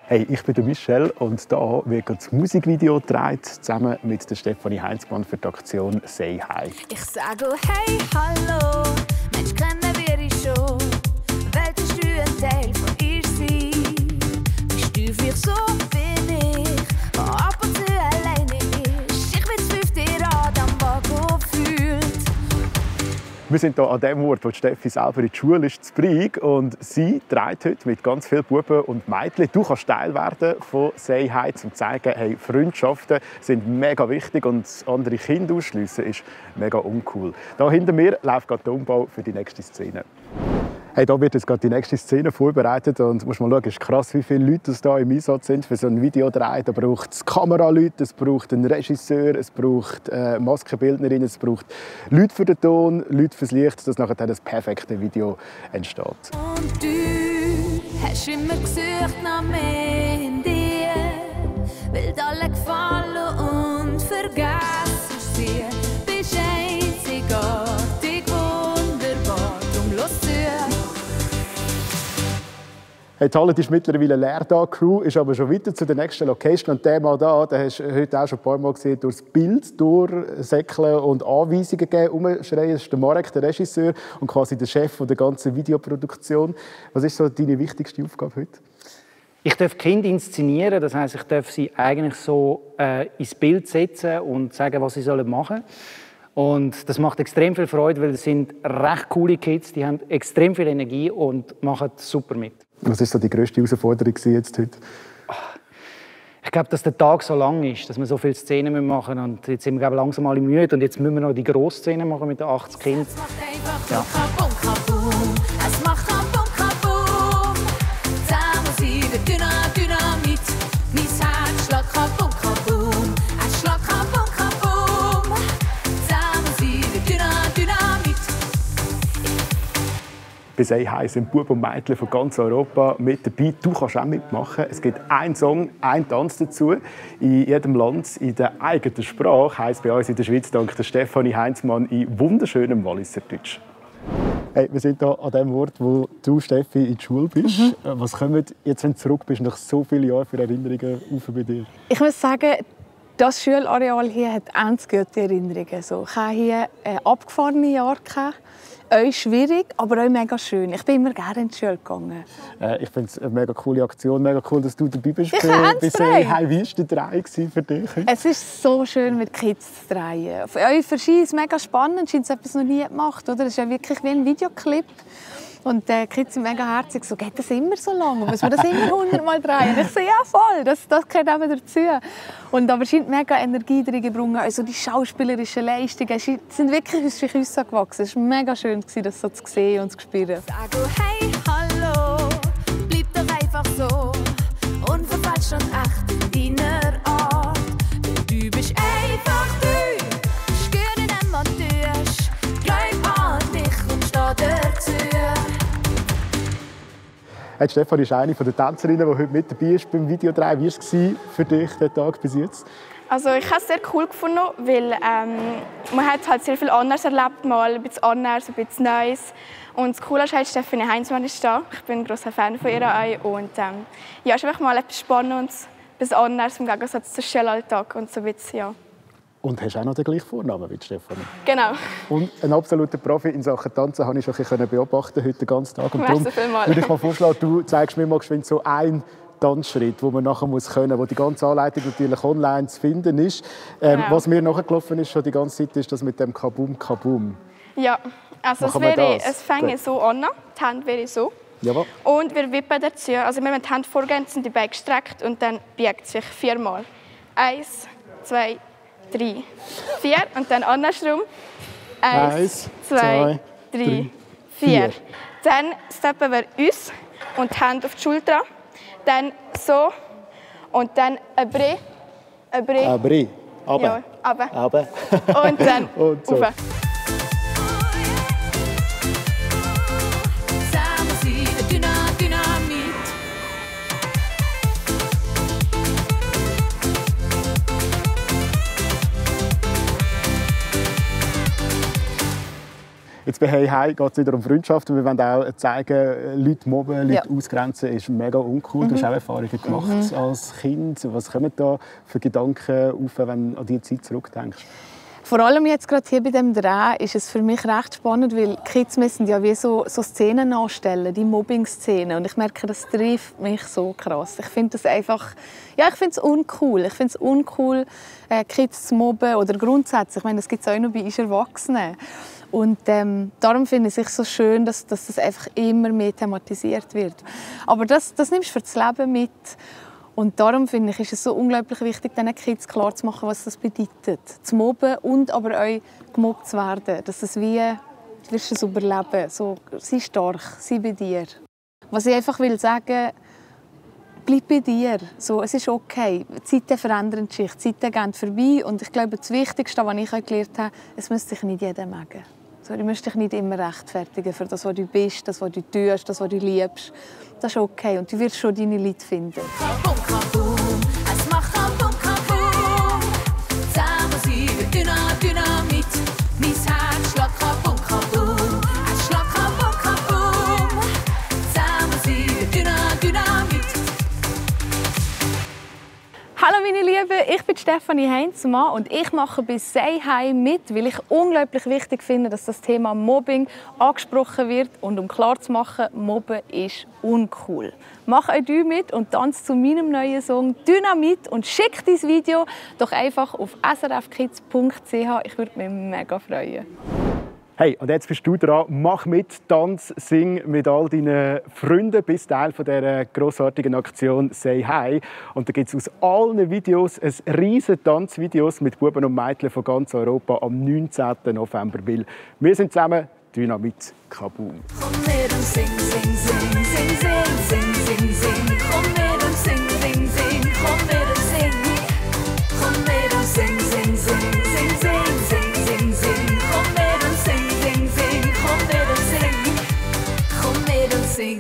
Hey, ich bin der Michel und da wird das Musikvideo gedreht, zusammen mit der Stefanie Heinzmann für die Aktion «Say Hi». Ich sage hey, hallo, Mensch, kennen wir dich schon. Willst du ein Teil von ihr sein? Bist du für so bin ich, wo ab und zu alleine ist. Ich will 5 Rad am Bahnhof fühlt. Wir sind hier an dem Ort, wo Steffi selber in der Schule ist, in Brig. Und sie dreht heute mit ganz vielen Buben und Mädchen. Du kannst Teil werden von «Say Hi», um zu zeigen, hey, Freundschaften sind mega wichtig und andere Kinder ausschliessen ist mega uncool. Hier hinter mir läuft gerade der Umbau für die nächste Szene. Hey, hier wird jetzt gerade die nächste Szene vorbereitet und du musst mal schauen, es ist krass, wie viele Leute hier im Einsatz sind für so ein Videodreh. Da braucht es Kameraleute, es braucht einen Regisseur, es braucht Maskenbildnerin, es braucht Leute für den Ton, Leute fürs Licht, dass nachher das perfekte Video entsteht. Und du hast immer gesucht nach mehr in dir, willst alle gefallen und vergessen sie. Bist einzigartig, wunderbar, drum los zu. Hey, die Halle ist mittlerweile leer da. Die Crew ist aber schon weiter zu der nächsten Location. Und der Mann da, den hast du heute auch schon ein paar Mal gesehen, durchs Bild durchsäckeln und Anweisungen geben, umschreien. Das ist der Marek, der Regisseur und quasi der Chef der ganzen Videoproduktion. Was ist so deine wichtigste Aufgabe heute? Ich darf Kinder inszenieren, das heisst, ich darf sie eigentlich so ins Bild setzen und sagen, was sie machen sollen. Und das macht extrem viel Freude, weil es sind recht coole Kids, die haben extrem viel Energie und machen super mit. Was war so die grösste Herausforderung jetzt heute? Ich glaube, dass der Tag so lang ist, dass wir so viele Szenen machen müssen. Und jetzt sind wir langsam alle müde und jetzt müssen wir noch die grosse Szene machen mit den 80 Kindern. Es macht einfach kabum, kabum. Es macht kabum, kabum. Zusammen sind wir Dynamit. Mein Herz schlägt kabum, kabum. Es schlägt kabum, kabum. Zusammen sind wir Dynamit. Bei «Say Hi» sind Buben und Mädchen von ganz Europa mit dabei. Du kannst auch mitmachen. Es gibt einen Song, einen Tanz dazu. In jedem Land in der eigenen Sprache, heisst bei uns in der Schweiz dank der Stefanie Heinzmann in wunderschönem Walliserdeutsch. Hey, wir sind hier an dem Ort, wo du, Steffi, in der Schule bist. Was kommen jetzt, wenn du zurück bist, nach so vielen Jahren für Erinnerungen auf bei dir? Ich muss sagen, das Schulareal hier hat ganz gute Erinnerungen. So, ich hatte hier abgefahrene Jahre. Euch schwierig, aber auch mega schön. Ich bin immer gerne in die Schule gegangen. Ich finde es eine mega coole Aktion. Mega cool, dass du dabei bist. Ich Bei «Say Hi». Wie war der Dreh für dich? Es ist so schön, mit Kids zu drehen. Für euch ist es mega spannend. Scheint es etwas noch nie gemacht, oder? Es ist ja wirklich wie ein Videoclip. Und die Kids sind mega herzig. So, geht das immer so lange? Muss man das immer 100-mal drehen? Ich so, ja voll, das gehört eben dazu. Und aber es scheint mega Energie drin gebrungen. Also die schauspielerischen Leistungen sind wirklich aus uns gewachsen. Es war mega schön, das so zu sehen und zu spüren. Sag hey, hallo, bleib doch einfach so. Unverfälscht und echt in deiner Art. Du bist einfach du. Spür in dem, was du tust. Glaub an dich und steh dazu. Hey, Stefanie ist eine der Tänzerinnen, die heute mit dabei ist beim Videodreh. Wie war es für dich, der Tag bis jetzt? Also ich habe es sehr cool gefunden, weil man hat halt sehr viel anderes erlebt, mal ein bisschen anders, ein bisschen Neues. Und das Coole ist halt, Stefanie Heinzmann ist da. Ich bin ein grosser Fan von ihr auch. Und ja, es ist einfach mal etwas Spannendes, etwas anderes im Gegensatz zum Schulalltag und so ein bisschen, ja. Und hast auch noch den gleichen Vornamen wie Stefanie? Genau. Und ein absoluter Profi in Sachen Tanzen habe ich schon ein bisschen beobachten heute den ganzen Tag. Und Merci darum vielmals. würde ich mal vorschlagen, du zeigst mir mal geschwind so einen Tanzschritt, den man nachher können muss, wo die ganze Anleitung natürlich online zu finden ist. Genau. Was mir nachgelaufen ist schon die ganze Zeit, ist das mit dem Kabum Kabum. Ja, also es fängt so an, die Hände wäre so. Jawohl. Und wir wippen dazu. Also wir müssen die Hände vorgehen, sind die Beine gestreckt und dann biegt sich 4-mal. 1, 2, 3, 4 und dann andersrum. 1, 2, 3, 4. Dann steppen wir uns und die Hände auf die Schulter. Dann so und dann ein Brie. Brie. Aber. Ja, runter. Aber. Und dann und so. rauf. Zusammen sind wir Dynamit. Jetzt bei «Hey Hi» geht es wieder um Freundschaften. Wir wollen auch zeigen, Leute mobben, Leute ausgrenzen, ist mega uncool. Du hast auch Erfahrungen gemacht als Kind. Was kommen da für Gedanken auf, wenn du an die Zeit zurückdenkst? Vor allem jetzt gerade hier bei dem Dreh ist es für mich recht spannend, weil Kids müssen ja wie so Szenen nachstellen, die Mobbing-Szenen. Und ich merke, das trifft mich so krass. Ich finde das einfach, ja, ich finde es uncool. Ich finde es uncool, Kids zu mobben oder grundsätzlich. Ich meine, das gibt es auch noch bei uns Erwachsenen. Und darum finde ich es so schön, dass das einfach immer mehr thematisiert wird. Aber das nimmst du für das Leben mit. Und darum finde ich, ist es so unglaublich wichtig, diesen Kids klarzumachen, was das bedeutet. Zu mobben und aber auch gemobbt zu werden. Dass es wie, du wirst es überleben. So, sei stark, sei bei dir. Was ich einfach will sagen, bleib bei dir. So, es ist okay. Die Zeiten verändern sich, die Zeiten gehen vorbei. Und ich glaube, das Wichtigste, was ich gelernt habe, es muss sich nicht jeder mögen. So, du musst dich nicht immer rechtfertigen für das, was du bist, das, was du tust, das, was du liebst. Das ist okay und du wirst schon deine Leute finden. Es macht Bum, Bum. Zusammen sind wir Dynamit. Mein Herz schlägt Bum, Bum. Es schlägt Bum, Bum. Zusammen sind wir Dynamit. Hallo meine Lieben, ich bin Stefanie Heinzmann und ich mache bei «Say Hi» mit, weil ich unglaublich wichtig finde, dass das Thema Mobbing angesprochen wird und um klarzumachen, Mobben ist uncool. Mach auch du mit und tanz zu meinem neuen Song «Dynamit» und schick dein Video doch einfach auf srfkids.ch. Ich würde mich mega freuen. Hey, und jetzt bist du dran. Mach mit, tanz, sing mit all deinen Freunden. Bist Teil dieser grossartigen Aktion «Say Hi». Und da gibt es aus allen Videos ein riesen Tanzvideos mit Buben und Mädchen von ganz Europa am 19. November. Weil wir sind zusammen Dynamit Kaboom. Komm mit und sing, sing, sing, sing, sing, sing, sing, sing. Komm mit und sing, sing, sing, komm mit und sing. Komm mit und sing, sing, sing, sing, sing, sing, sing, sing. Komm mit und sing, sing, sing, komm mit und sing. Komm mit und sing.